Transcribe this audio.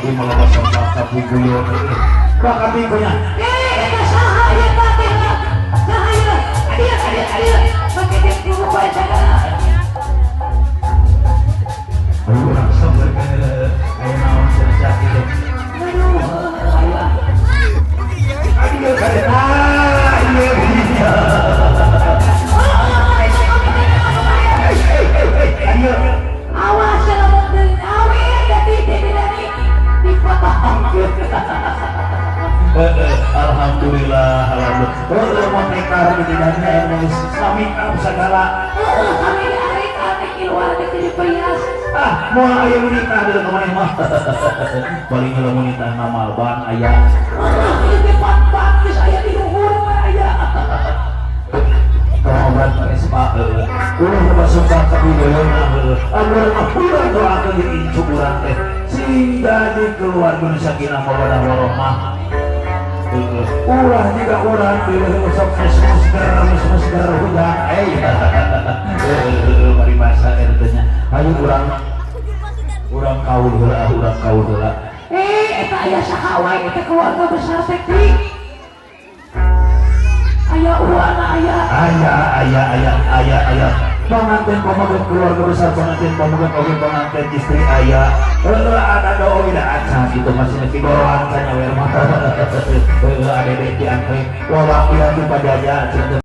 Ieu mah loba sembah ka puguyeun euy. Bakal bingkonya. Eh, eta saha ieu teh? Saha ieu? Adieu, adieu, adieu. Make teh kudu bae sagala. Urang sambar ke aya naon cenah sakit teh. Aduh, aya. Adieu ka ah ieu dia. Adieu. Awas lamun deui awe dadi dadi dipotong. Alhamdulillah, alhamdulillah. Heueuh mun nekar di didanya aya nu geus sami sagala. Heueuh sami arek keluar teh perias. Ah, moal aya nu nikah deui ka maneh mah. Paling lamun nikah ngamal ban aya. Heueuh ieu teh pan-pan geus aya di luhur mah aya. Obat Vespa heueuh. Ulah loba sumpah ka pigoyeuna heueuh. Amun mah urang doakeun jeung incu urang teh sing jadi keluarga nu sakinah mawaddah warahmah. Ulah juga urang pilih sok mesmus ger hujan eh mari masa eta nya hayu urang urang kaul heula urang kaul heula. Eh eta aya saha wae eta keluarga besar teh ki aya uana aya aya aya aya aya aya pengantin pameget keluarga besar pengantin pameget oge pengantin istri aya heueuh ada doa da acan itu masih nepi goroan cenah we mah heueuh adede ti angkring wawakilan ti pajaja cenah.